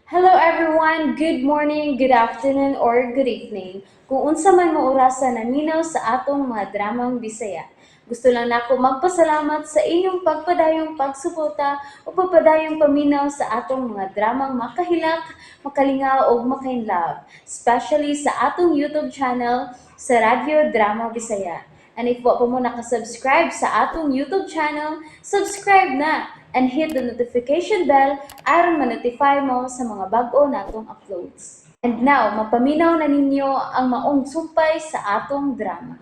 Hello everyone! Good morning, good afternoon, or good evening. Kung unsa man mo orasa naminaw sa atong mga dramang Bisaya. Gusto lang nako magpasalamat sa inyong pagpadayong pagsuporta o pagpadayong paminaw sa atong mga dramang makahilak, makalingaw ug makainlove, especially sa atong YouTube channel sa Radyo Drama Bisaya. And if wa pa mo nakasubscribe sa atong YouTube channel, subscribe na and hit the notification bell aron ma-notify mo sa mga bag-o natong uploads. And now, mapaminaw na ninyo ang maong sumpay sa atong drama.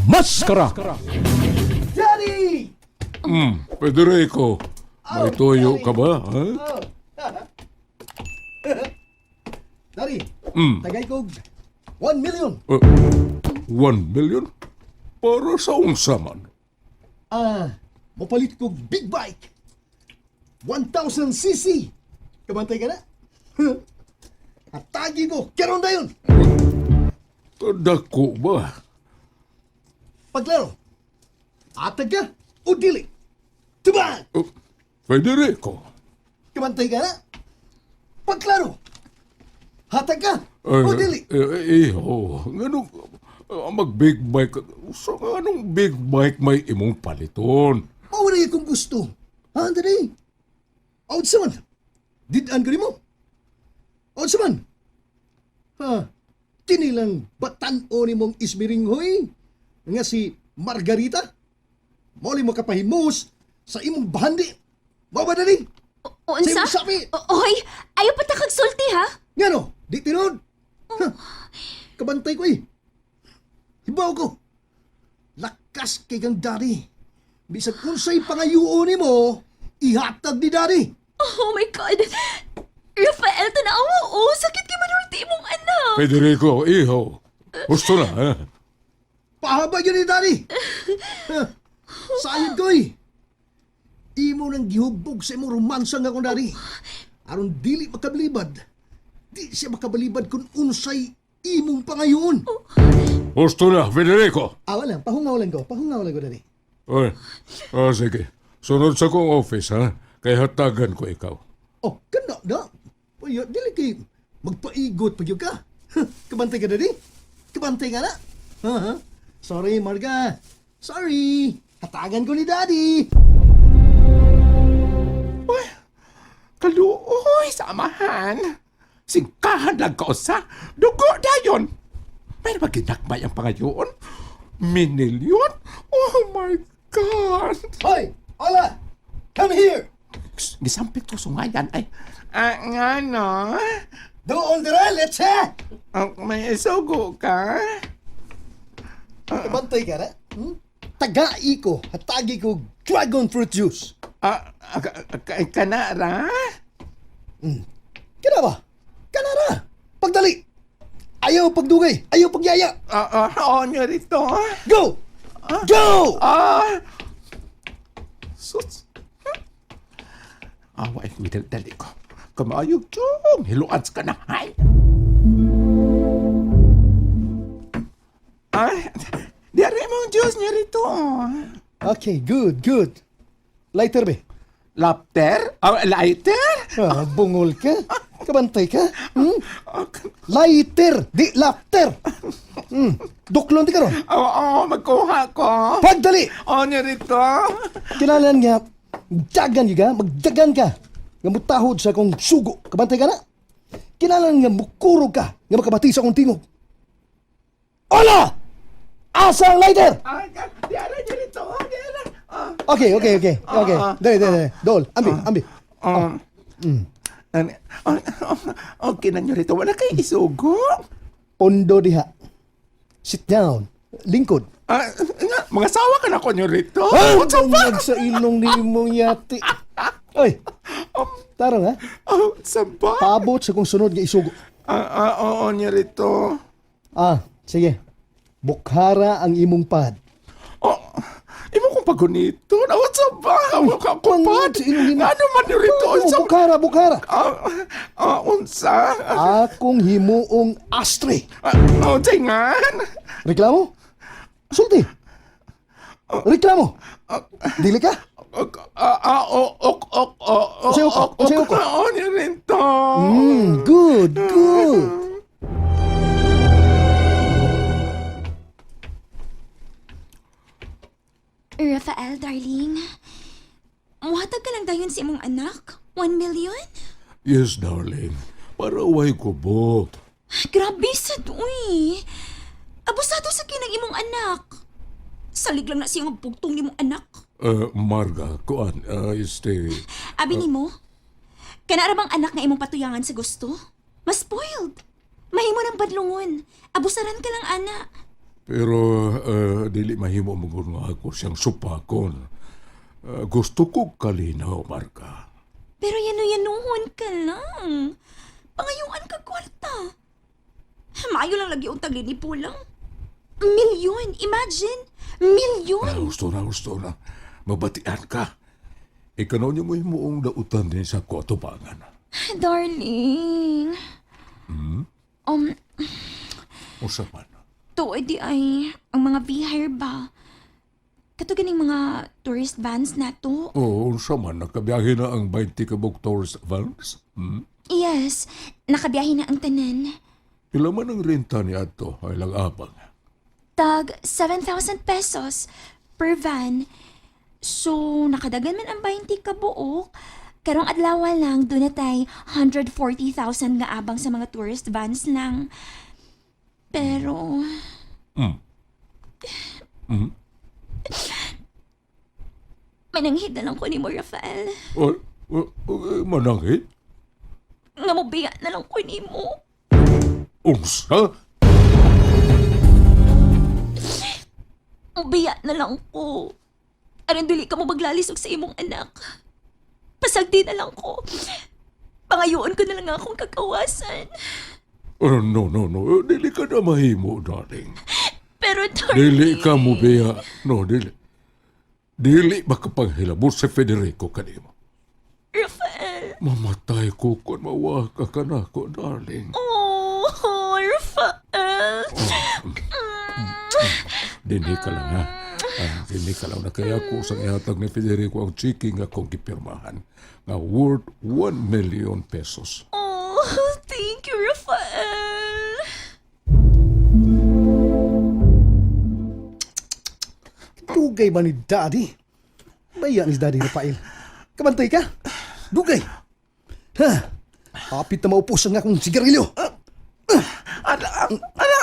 Maskara! Daddy! Federico, may tuyo ka ba? Ha? Oh. Daddy, tagay kog 1 million. 1 million? Para sa unsa man? Ah, mopalit kog big bike. 1,000 cc. Kabantay ka na? Atagi ko, karon dayon. Dako ba? Pagklaro. Atag ka o dili. Tubag! Federico. Kabantay ka na? Pagklaro. Hatag ka Eh, o dili. Eh, iho, nganong mag big bike? So, anong big bike may imong paliton? Mao na kung gusto. Ha, Daddy? Out sa man. Did-an ko nimo? Out sa man. Ha? Kini lang batan-o ni mong ismiringhoy nga si Margarita. Mao mo kapahimos sa imong bahandi. Mao ba, Daddy? Unsa? Sa imong sabi. Oy, ayaw pa ta kag sulti ha? Ngano? Di tinuod? Ha? Kabantay ko eh. Hibaw ko. Lakas kay kang daddy. Bisag unsay pangayuon nimo, ihatag ni daddy. Oh my God! Rafael, tanaw mo, oh, sakit kay manulti imong anak. Federico, iho. Gusto na, ha? Pahabag yun ni daddy. Ha? Sayod ko eh. Imo nang gihubog sa imong romansa nga kong daddy. Aron dili makabalibad. Di siya makabalibad kung unsay imong pangayoon. Gusto na, Federico. Ah, wala. Pahungaw lang ko. Pahungaw lang ko, daddy. Oy, ah, sige. Sunod sa kong office, ha? Kay hatagan ko ikaw. Oh, kana na. Uy, dili kay magpaigot pag yun ka. Kabantay ka dali. Kabantay ka na. Ha, ha? Sorry, Marga. Sorry. Hatagan ko ni Daddy. Kaluoy sa amahan. Singkahan lang ka usa. Dugo dayon. May maginakmay ang pangayoon. Minilyon? Oh my God! Hoy, Ola! Come here! Shh, gisampit ko sungayan ay. Ah, nga no? Doon dira, let's ha! Ah, may isugo ka? Kabantay ka na. Hmm? Tagai ko, hatagi ko dragon fruit juice. Ah, ah, kana ra? Kana ba? Kana ra. Pagdali. Ayaw pagdugay, ayaw pagyaya. Ah, ah, oh, nyo rito. Go! Go! Ah! Sus! Awa, ay, dali ko. Kamayog, chong! Hiluan sa ka na, ay! Ay, di mong Diyos niya rito. Okay, good, good. Lighter be. Lapter? Ah, lighter? Ah, bungol ka. Kabantay ka. Hmm? Lighter, di laughter. Duklon di karon. Oo, oh, magkuha ko. Pagdali. Oh, niya rito. Kinahanglan nga dagan ka, magdagan ka. Nga mutahod sa akong sugo. Kabantay ka na. Kinahanglan nga mukurog ka nga makabati sa akong tingog. Hola! Asa ang lighter? Ay, di ara niya rito. Di ara. Ah, Okay. Dali, dali, dali. Dol, ambi, ambi. Ano, oh, okay na niyo rito. Wala kay isugo. Pondo diha. Sit down. Lingkod. Ah, nga, mga sawa ka na ko niyo rito. Ay, Unsa ba? bangag sa ilong ni mong yati. Oy, tarong ha. Oh, unsa ba? Paabot sa kong sunod nga isugo. Ah, ah, oo niyo rito. Ah, sige. Bukhara ang imong pad. Oh, imo kong pagunito. Na unsa ba? Wa ka ko Bangag pad. sa ilong nimo. Ano man niyo rito? Ano, Unsa? bukhara, bukhara. Ah, ah, unsa? Akong himuong ashtray. Ah, unsa ngan? Reklamo? Sulti. Reklamo. Dili ka? Ok, ah, ah, ok, ok, ok, Unsay ok? ok, Unsay ok? Oo niyo rito. 1 million? Yes, darling. Para way kubot. Grabe sa uy. Abusado sa kinang imong anak. Salig lang na siya nga bugtong nimong anak. Marga, kuan, este. Abi nimo, kana ra bang anak nga imong patuyangan sa gusto? Mas spoiled. Mahimo ng badlungon. Abusaran ka lang, ana. Pero dili mahimo mo nga ako siyang supakon. Gusto ko kalinaw, Marga. Pero yano-yanuhon ka lang. Pangayuan ka kwarta. Maayo lang lagi untag linipo lang. Milyon! Imagine! Milyon! Ah, gusto na, gusto na. Mabatian ka. Ikaw niyo mo himuong dautan din sa kotobangan. Darling. Usa man. Tuod di ay ang mga V-hire ba? Kato ganing mga tourist vans na to. Oo, unsa man. Nakabiyahe na ang 20 kabuk tourist vans. Yes, nakabiyahe na ang tanan. Pila man ang renta ni ato ay lang abang. Tag 7,000 pesos per van. So, nakadagan man ang 20 ka buok. Karong adlaw lang, doon na tay 140,000 nga abang sa mga tourist vans lang. Pero mananghid na lang ko ni mo, Rafael. O, o, o, mananghid? Nga mo biya na lang ko ni mo. Unsa? Mubiya na lang ko. Aron dili ka mo maglalisog sa imong anak. Pasagdi na lang ko. Pangayoon ko na lang akong kagawasan. Oh, no, no, no. Dili ka na mahimo, darling. Pero darling. Dili ka mo biya. No, dili. Dili makapanghilabot si Federico kanimo. Rafael. Mamatay ko kung mawaka ka na ko, darling. Oh, Rafael. Dili ka lang, ha? Ah, dili ka lang na kaya ko sa ihatag ni Federico ang chiki nga akong gipirmahan nga worth 1 million pesos. Oh, thank you, Rafael. Dugay ba ni Daddy? Baya ni Daddy Rafael. Kabantay ka? Dugay. Ha? Hapit na maupusan nga akong sigarilyo. Ala, ala,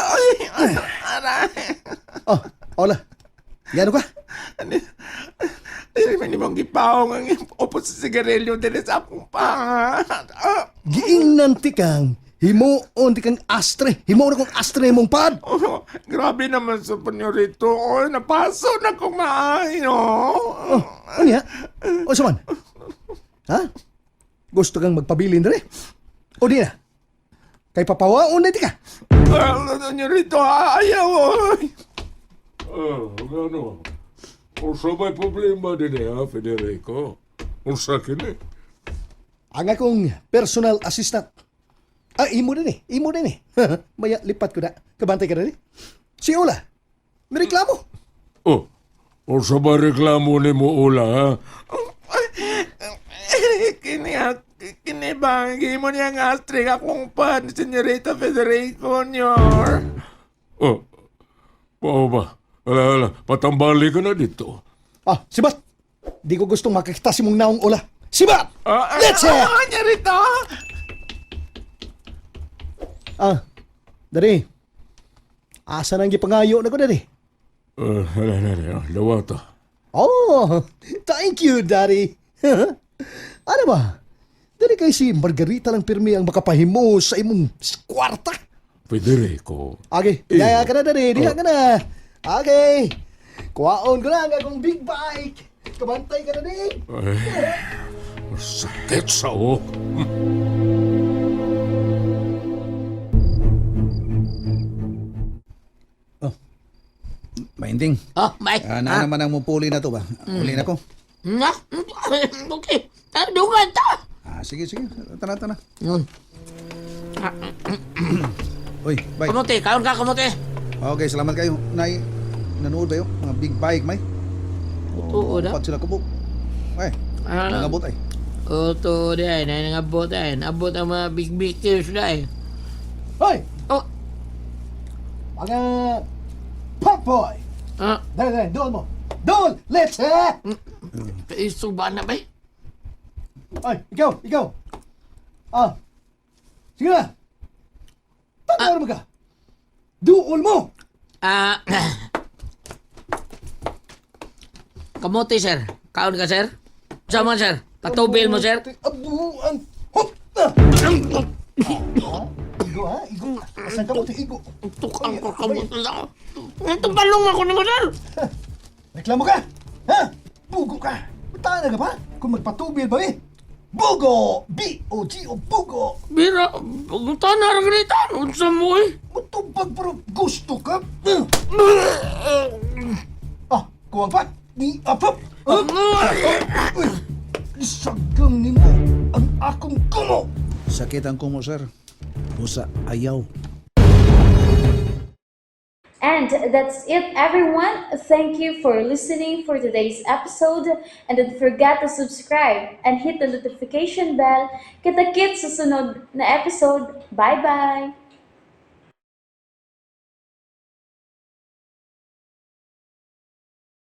ay, ala. Ah, hola. Gano ka? Dili man nimong gipaong ang opos sa sigarilyo dili sa akong paa. Ah, Giingnan ti kang himuon ti kang astre. Himuon akong astre mong pad. oh, grabe naman sa panyorito. Oh, napaso na kong maayo. Oh, ano ya? O saman? Ha? Gusto kang magpabilin dire? O di na? Kay papawaon na ti ka. Ah, Senyorito, ayaw. Oh. Ah, ano? Unsa may problema din eh, ha, Federico? Unsa kini? Ang akong personal assistant. Ah, imo din eh. Imo din eh. Maya, lipat ko na. Kabantay ka na rin. Si Ola, may reklamo. Oh, unsa ba reklamo ni mo ula, ha? Kini, kini ba, mo niya ang astrig akong pan, Senyorita Federico, nyor. Oh, oo ba? Wala, wala. Patambali ka na dito. Ah, sibat! Di ko gustong makakita si mong naong Ola. Sibat! Ah, Let's hear! ah, Senyorita! Ah, dari. Asa nang gipangayo na ko dari? Wala, wala, wala. Lawata. Oh, thank you, Daddy. Ano ba? Dali kay si Margarita lang pirmi ang makapahimo sa imong kwarta. Federico. Okay, Eh. diha ka na, Daddy. Diha ka na. Okay. Kuwaon ko na ang akong big bike. Kabantay ka na, Daddy. Ay, sakit sa ok. Mainding. Oh, bye. Ah, na naman ang mupuli na to ba? Uli na ko. Na? Okay. Ah, dungan ta. Ah, sige, sige. Tara, tara. Yun. Uy, bye. Kamote, kaon ka kamote. Okay, salamat kayo. Nay, nanood ba yun? Mga big bike, may? Oo na. Upat sila kabuk. Ay, Ah. nangabot ay. Oto di ay, nay nangabot ay. Nabot ang mga big big kills na ay. Hoy, Oh, mga pop boy. ah, Dali, dali, doon mo. Doon! Let's, eh! isuba na ba? Ay, ikaw, ikaw. Ah. Sige na. Tanaw mo ka. Duol mo. Ah, kamote, sir. Kaon ka, sir? Sama, sir. Patubil mo, sir. Abuan. Hop! Ah! Igo ha? Igo. Asan ka mo? Igo. Tukang ko kamote lang. Itong balong ako ni mo, sir. Reklamo ka! Ha? Bugo ka! Matana ka pa? Kung magpatubil ba eh? Bugo! B-O-G-O, bugo! Bira, pagmunta na rin ganito. Unsa mo eh. Mutubag pero gusto ka? Ah, kuwang pa? Ni apap! Ah! Uy! Isagang nimo ang akong kumo! Sakit ang kumo, sir. Busa ayaw. And that's it, everyone. Thank you for listening for today's episode. And don't forget to subscribe and hit the notification bell. Kita-kits sa sunod na episode. Bye-bye!